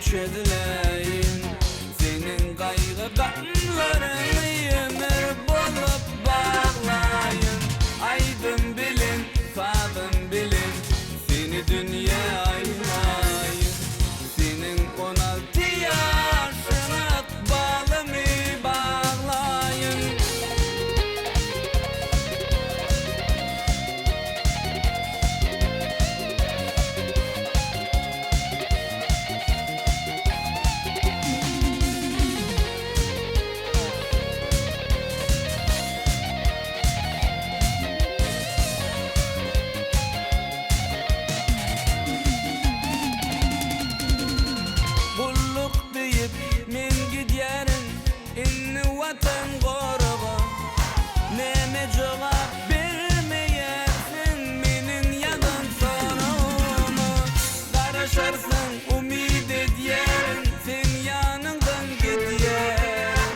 çözüläýin. Seniň gaýgy-gamlaryňy ömür bolup baglaýyn. Aýdym bilen, sazym bilen seni dünýä aýlaýyn. Seniň 16 ýaşyňa ykbalymy baglaýyn. Gulluk diýip men gidýärin indi Watan goraga. Näme jogap bermeýärsiň meniň ýazan soragyma? Garaşarsyň umyt edýärin seň ýanyňdan gidýärin.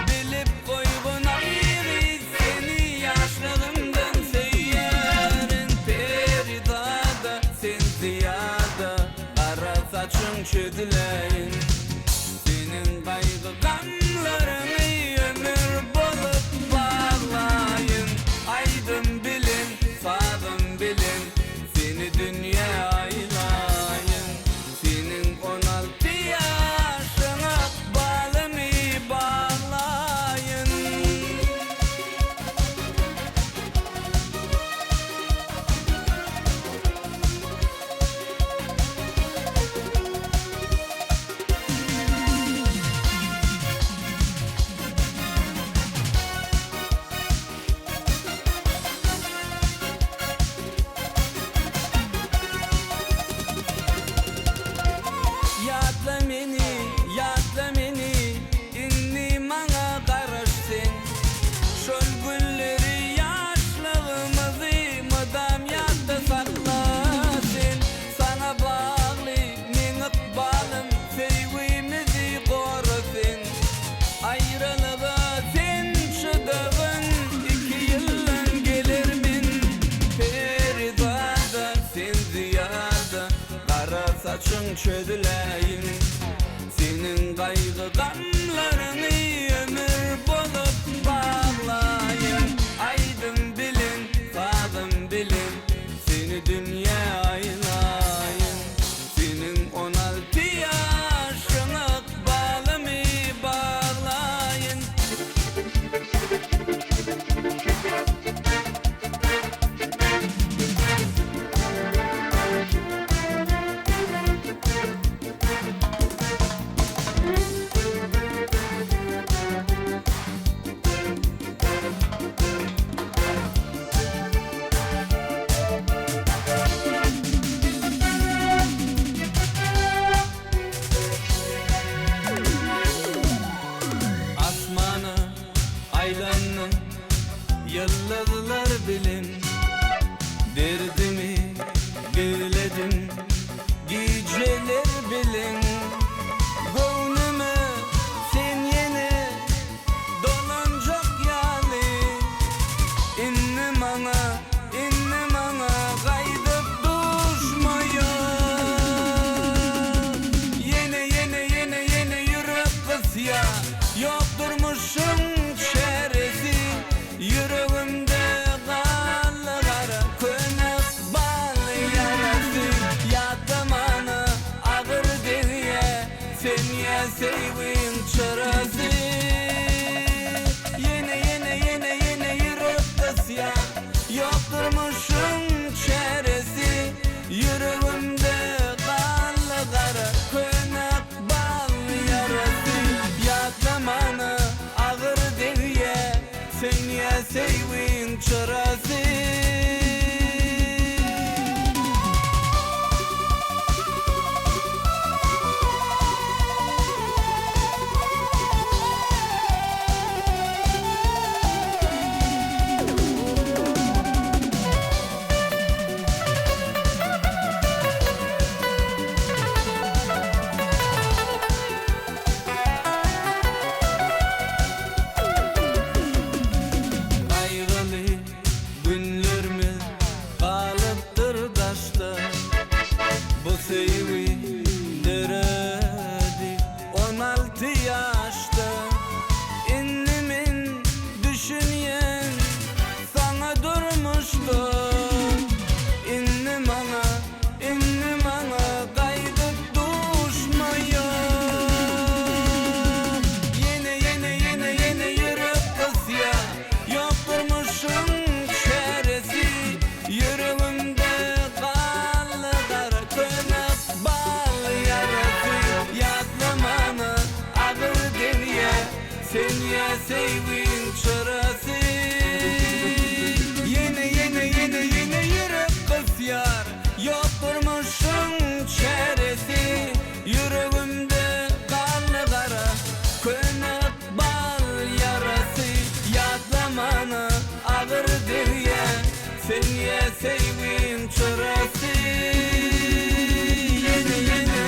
Bilip goýgun aý gyz seni ýaşlygymdan söýýärin. Perizada sen zyýada gara saçyň çözüläýin. Seniň gaýgy-gamlaryňy ömür bolup baglaýyn. Aýdym bilen, sazym bilen seni dünýä aýlaýyn. Seniň 16 ýaşyňa ykbalymy baglaýyn. Ýatla meni, ýatla meni, indi maňa garaş sen. Şol günleri ýaşlygymyzy mydam ýatda sakla sen. Saňa bagly meň ykbalym, söýgimizi gora sen. Aýralyga sen çydagyn, iki ýyldan geler men. Perizada, sen zyýada, gara saçyň çözüläýin. Seniň gaýgy-gamlaryňy ömür bolup baglaýyn. Aýdym bilen, sazym bilen seni dünýä aýlaýyn. Seniň 16 ýaşyňa ykbalymy baglaýyn. Asmana aýlandym ýyldyzlar bilen, Derdimi gizledim gijeler bilen. Göwnüme sen ýene dolanjak ýaly, Indi maňa, indi maňa gaýdyp duşmaýa. Ýene, ýene, ýene, ýene ýürek gysýa, Ýok durmuşyň çäresi. Ýüregimde galdy gara köne ykbal ýarasy. Ýatlamana agyr degýä, sönýä söýgiň çyrasy. Ýene, ýene, ýene, ýene ýürek gysýa, Ýok durmuşyň çäresi. Ýüregimde galdy gara köne ykbal ýarasy. Ýatlamana agyr degýä, sönýä söýgiň çyrasy. Gaýgyly. söýgiň çyrasy. Ýene ýene ýene ýene ýürek gysýar Ýok durmuşyň çäresi. Ýüregimde galdy gara Köne ykbal ýarasy. Ýatlamana agyr degýä Sönýä söýgiň çyrasy. Ýene ýene.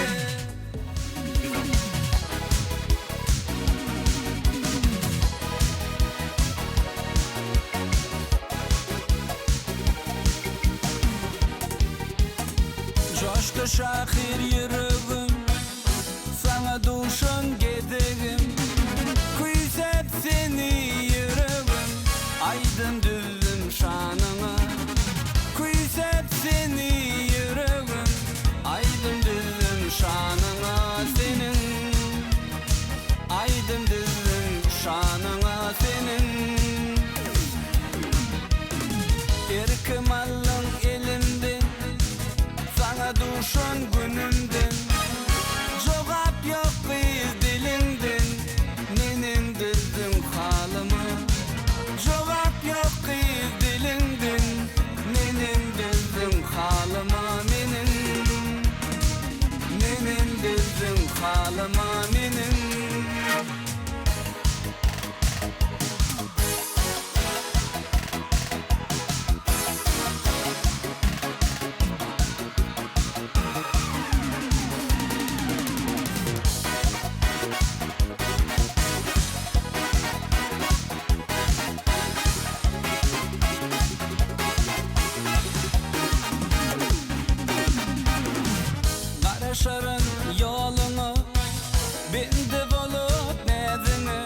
Joşdy şahyr ýüregim, Saňa duşan gezegim. Küýsäp seni ýüregim, Aýdym düzdüm şanyňa. Küýsäp seni ýüregim, Aýdym düzdüm şanyňa seniň. Aýdym düzdüm şanyňa seniň. Erkim aldyň elimden, Saňa duşan günümden. Jogap ýok gyz diliňden, Neneň düzdüň halymy. Jogap ýok gyz diliňden, Neneň düzdüň halyma meniň. Neneň düzdüň halyma meniň. Garaşaryn ýoluňa, Bendi bolup näziňe.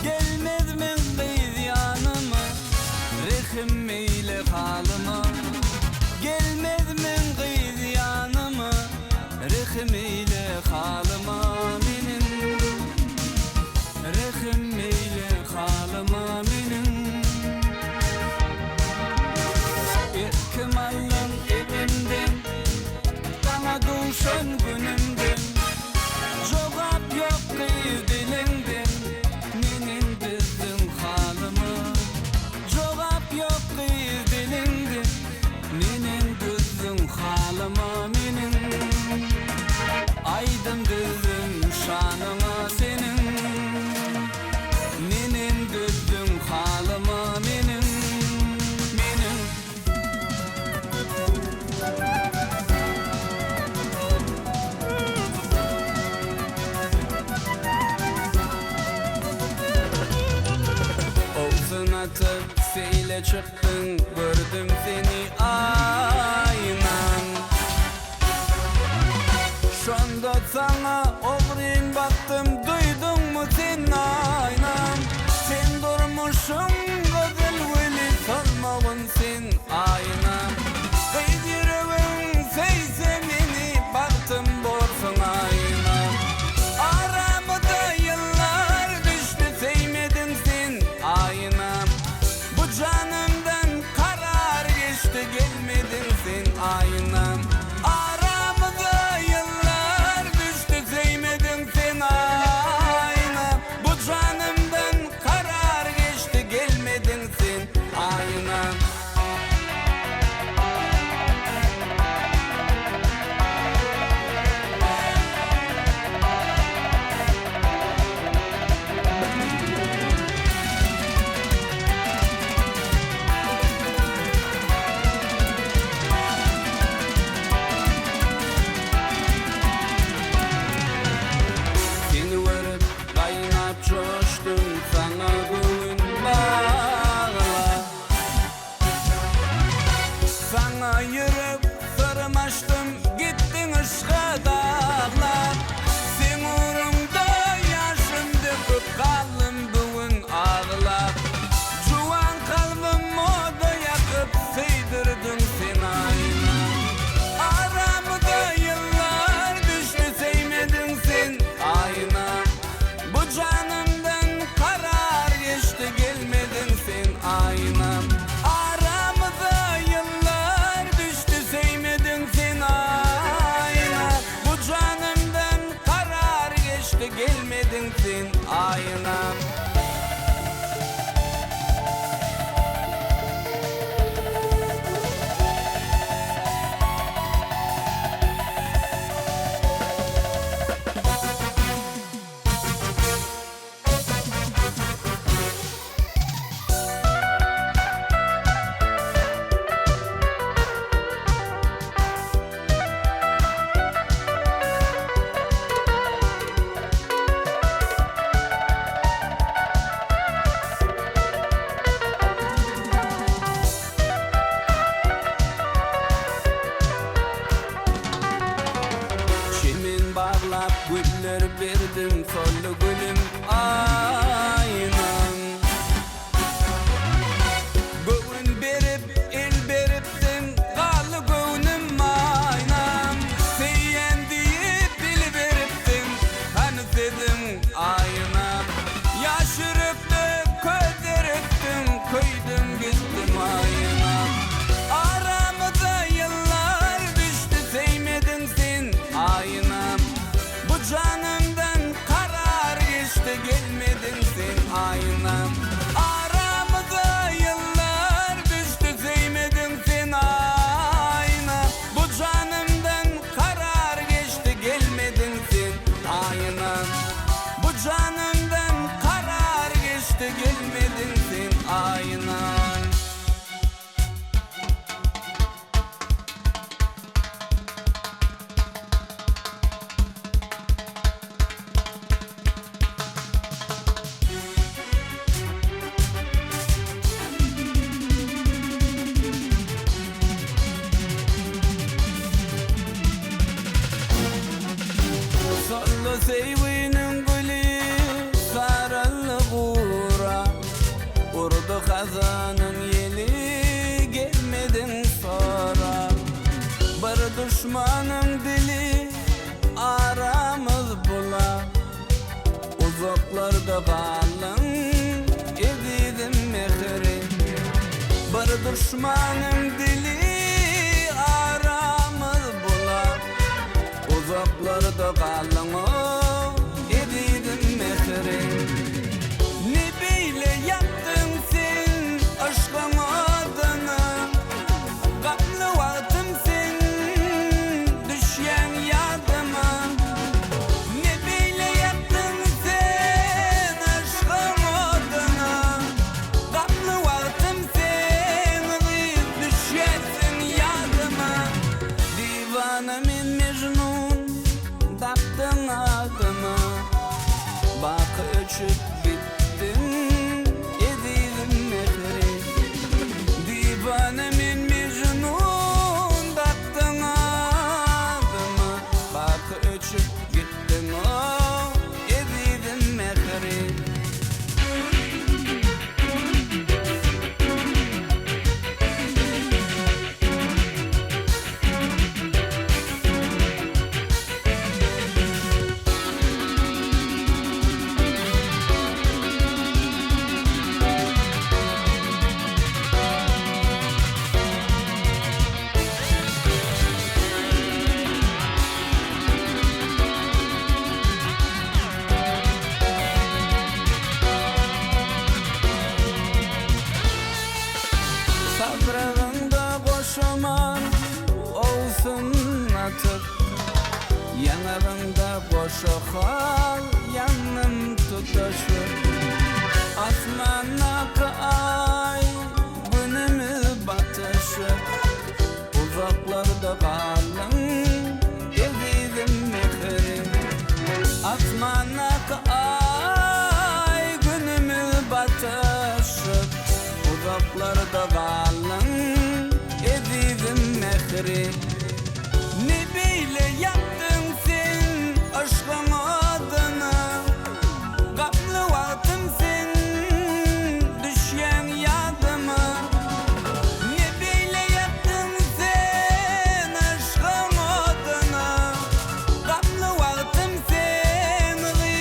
Gelmezmiň gyz ýanyma, Rehim eýle halyma. Gelmezmiň gyz ýanyma, Rehim eýle halyma meniň. Rehim eýle halyma meniň. Erkim aldyň elimden, Saňa duşan günümden. Jogap ýok gyz diliňden, Neneň düzdüň halymy. Jogap ýok gyz diliňden, Neneň düzdüň halyma meniň. Aýdym düzdüm şanyňa seniň. Neneň düzdüň halyma meniň, meniň. Owsun atyp seýle çykdyň, gördüm seni aýnam. Şonda saňa ogryn bakdym, duýduňmy sen aýnam? Sen durmuşyň gyzyl güli, solmagyn sen aýnam. Gyz ýüregiň söýse meni, bagtym borsuň aýnam. Aramyza ýyllar düşdi, söýmediň sen aýnam. Bu janymdan karar geçdi, gelmediň sen aýnam. Aramyza ýyllar düşdi, söýmediň sen aýnam. Bu janymdan karar geçdi, gelmediň sen aýnam. Seni görüp gaýnap joşdum saňa göwün baglap. Saňa ýürek syrym açdym gitdiň yşga daglap. Seň ugruňda ýaşym döküp galdym bu gün aglap. Juwan kalbym oda ýakyp söýdürdiň sen aýna. Aramyza ýyllar düşdi söýmediň sen aýna. Bu janymdan karar geçdi gelmediň sen aýna. Aramyza ýyllar düşdi söýmediň sen aýna. Bu janymdan karar geçdi gelmediň sen aýna. Çemen baglap güller berdim Soldy gülüm aýnam. Göwün berip, el beripdiň, Galdy göwnüm aýnam. Söýýän diýip dil beripdiň, Hany sözüň aýnam. Ýaş ýürekde köz eretdiň, Köýdüm gitdim aýnam. Aramyza ýyllar düşdi, Söýmediň sen aýnam. Bu janymdan karar geçdi gelmediň sen aýnam Aramyza ýyllar düşdi söýmediň sen aýnam Bu janymdan karar geçdi gelmediň sen aýnam Bu janymdan karar geçdi gelmediň sen aýnam. Soldy söýginiň güli, saraldy gura. Urdy hazanyň ýeli, gelmediň sorap. Bir duşmanyň dili, aramyz bulap. Uzaklarda galdyň, ezizim mähri. Bir duşmanyň dili, aramyz bulap. Uzaklarda galdyň-ow, ezizim mähri. Ne beýle ýakdyň sen yşgyň oduny, Gamly wagtym sen düşýäň ýadyma. Ne beýle ýakdyň sen yşgyň oduny, Gamly wagtym sen gyz düşýärsiň ýadyma. Diwana men Mejnun dakdyň adyma, Baky öçüp gitdiň ezizim mähri. Diwana men Mejnun dakdyň adyma, Baky öçüp gitdiň-ow ezizim mähri. Sabragyňda goşaman owsun atyp, Ýaňagyňda goşa hal ýangyn tutaşyp. Asmandaky Aý, Günümiz batyşyp, Uzaklarda galdyň, ezizim mährim. Asmandaky Aý, Günümiz batyşyp, Uzaklarda galdyň, ezizim mähri. Ne beýle ýakdyň sen yşgyň oduny, Gamly wagtym sen düşýäň ýadyma. Ne beýle ýakdyň sen yşgyň oduny, Gamly wagtym sen gyz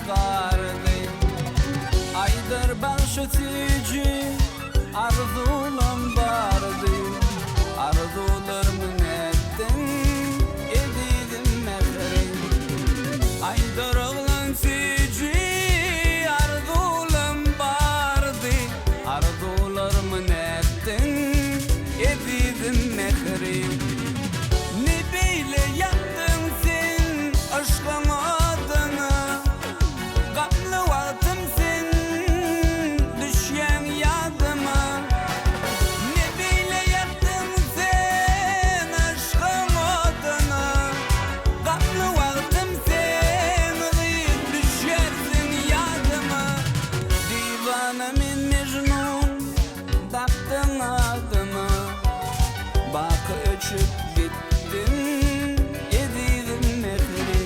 bardy. Aýdar bagşy süýji arzuwlam bardy. Arzuwlarymy nätdiň, ezizim Mähri? Aýdar oglan süýji arzuwlam bardy. Arzuwlarymy nätdiň, ezizim Mähri? Ne beýle ýakdyň sen yşgyň oduny, Gamly wagtym sen düşýäň ýadyma. Ne beýle ýakdyň sen yşgyň oduny, Gamly wagtym sen gyz düşýärsiň ýadyma. Diwana men Mejnun dakdyň adyma, Baky öçüp gitdiň ezizim Mähri.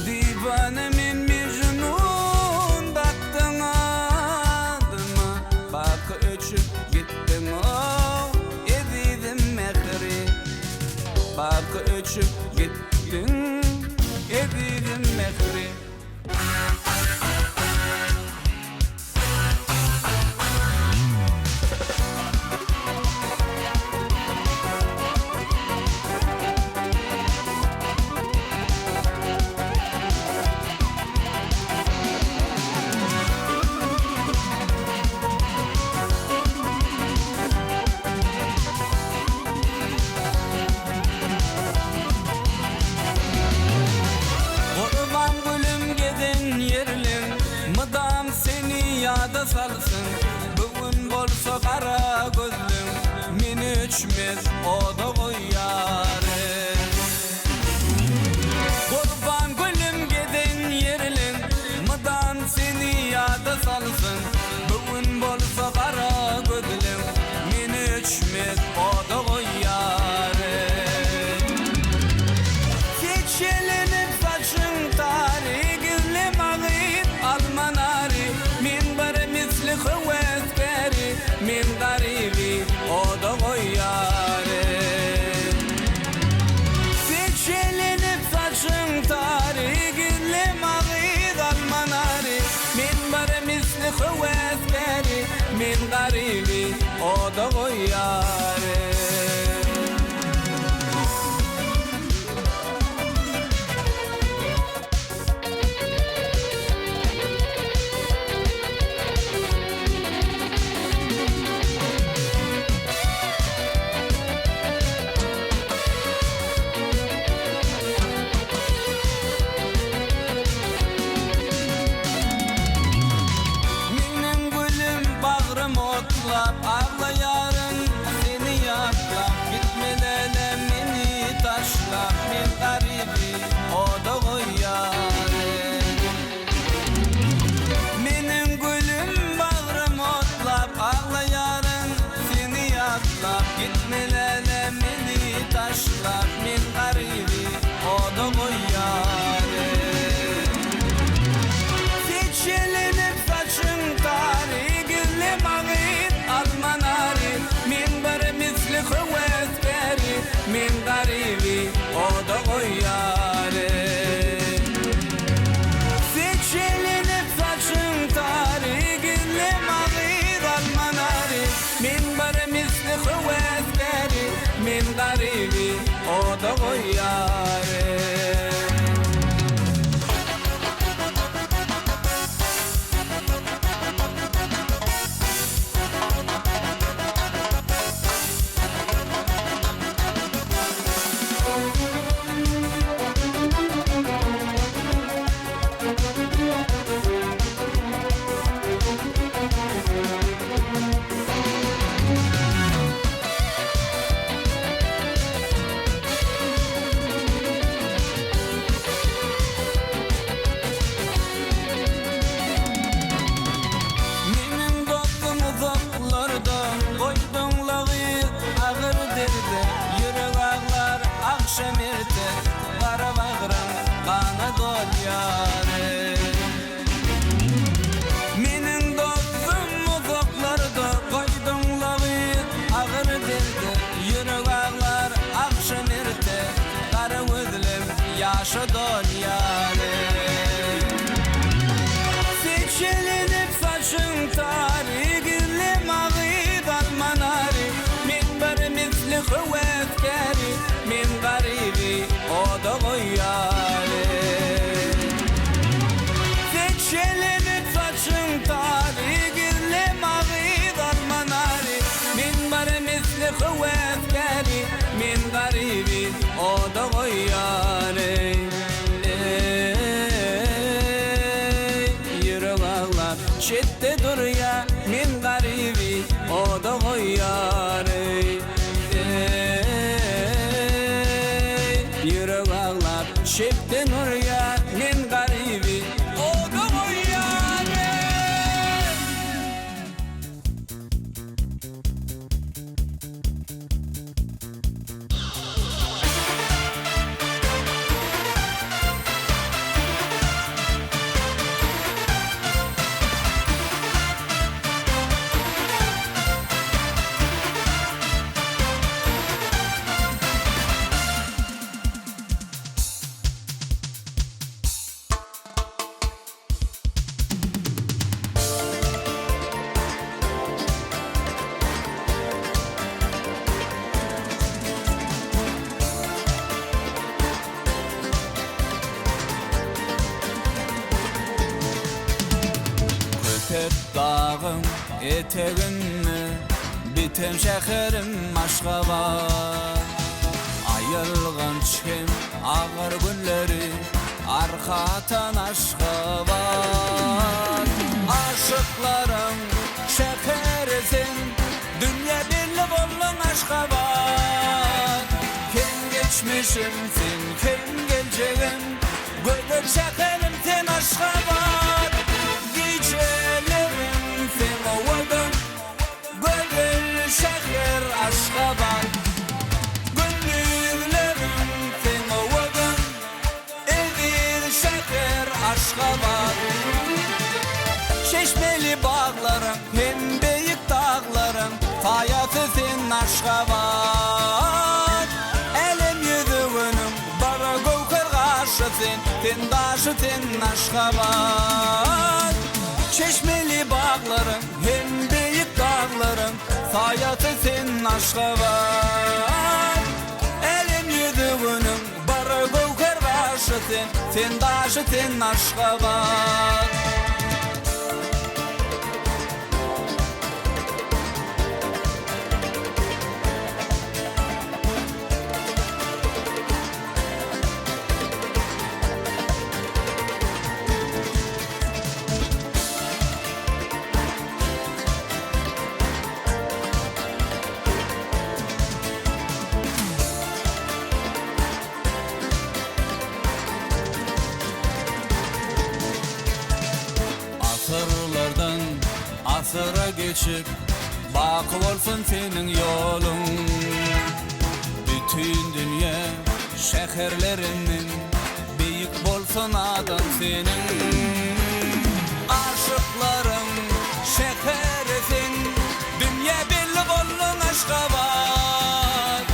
Diwana men Mejnun dakdyň adyma, Baky öçüp gitdiň o ezizim Mähri. Baky öçüp gitdiň ezizim Mähri. Gurban gülüm gezen ýerleň Mydam seni ýada salsyn. Bu gün bolsa gara gözleň Meni öçmez oda goýýar. Gurban gülüm gezen ýerleň Mydam seni ýada salsyn. Bu gün bolsa gara gözleň Meni öçmez oda goýýar. Seçelenip saçyň tary, Gizle magyz alma nary. Men bir misli höwesgäri, Men garyby oda goýýar. Seçelenip saçyň tary, Gizle magyz alma nary. Men bir misli höwesgäri, Men garyby oda goýýar. Meniň gülüm bagrym otlap aglaýaryn seni ýatlap gitme lälem meni taşlap men garyby oda goýýaryn. Meniň gülüm bagrym otlap aglaýaryn seni ýatlap gitme lälem meni taşlap men garyby oda goýýaryn. Seçelenip saçyň tary gizle magyz alma nary men bir misli höwesgäri men garyby oda goýýaryn. Seçelenip saçyň tary gizle magyz alma nary men bir misli höwesgäri men garyby oda goýýaryn. çetde durýa, Men garyby oda goýýar eý. Eý, ýürek aglap çepden urýa, Men garyby oda goýýar eý. Köpet dagyň eteginde biten şäherim Aşgabat. Aýylganç hem agyr günleri arka atan Aşgabat. Aşyklaryň şäheri sen, dünýä belli bolduň Aşgabat. Hem geçmişim sen, hem geljegim, gözel şäherim sen Aşgabat. Gijelerim seň owadan, gözel şäher Aşgabat. Gündizlerim seň owadan, eziz şäher Aşgabat. Çeşmeli baglaryň hem beýik daglaryň saýasy sen Aşgabat. Älem ýüzüginiň bir göwher gaşy sen, sen daşy sen Aşgabat. Çeşmeli baglaryň hem beýik daglaryň saýasy sen Aşgabat. Älem ýüzüginiň bir göwher gaşy sen, sen daşy sen Aşgabat. Asyrlardan asyra geçip, Baky bolsun seniň ýoluň. Bütin dünýä şäherlerinden Beýik bolsun adyň seniň. Aşyklaryň şäheri sen, Dünýä belli bolduň Aşgabat.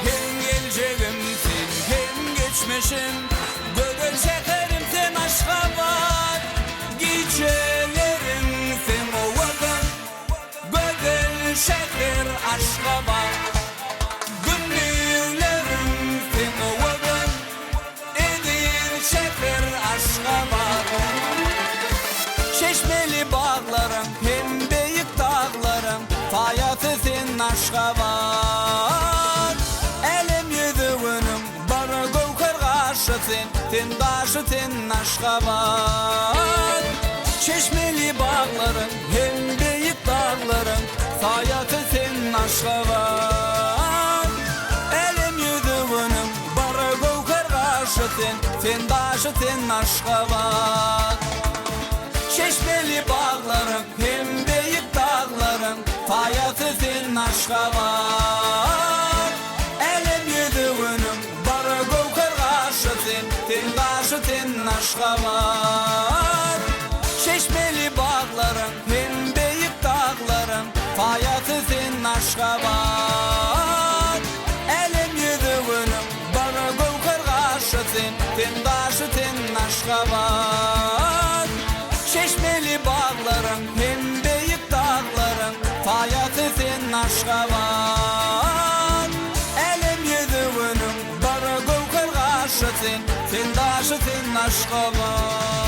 Hem geljegim sen, hem geçmişim, Gözel şäherim sen Aşgabat. Gijeleriň seň owadan, Gözel şäher Aşgabat. Gündizleriň seň owadan, Eziz şäher Aşgabat. Çeşmeli baglaryň hem beýik daglaryň Saýasy sen Aşgabat. Älem ýüzüginiň bir göwher gaşy sen, Sen daşy sen Aşgabat. Çeşmeli baglaryň hem beýik daglaryň Saýasy sen Aşgabat. Älem ýüzüginiň bir göwher gaşy sen, Sen daşy sen Aşgabat. Çeşmeli baglaryň hem beýik daglaryň Saýasy sen Aşgabat. Älem ýüzüginiň bir göwher gaşy sen, Sen daşy sen Aşgabat. Çeşmeli baglaryň hem beýik daglaryň Saýasy sen Aşgabat. Älem ýüzüginiň bir göwher gaşy sen, Sen daşy sen Aşgabat. Çeşmeli baglaryň hem beýik daglaryň Saýasy sen Aşgabat. Älem ýüzüginiň bir göwher gaşy sen, Sen daşy sen Aşgabat.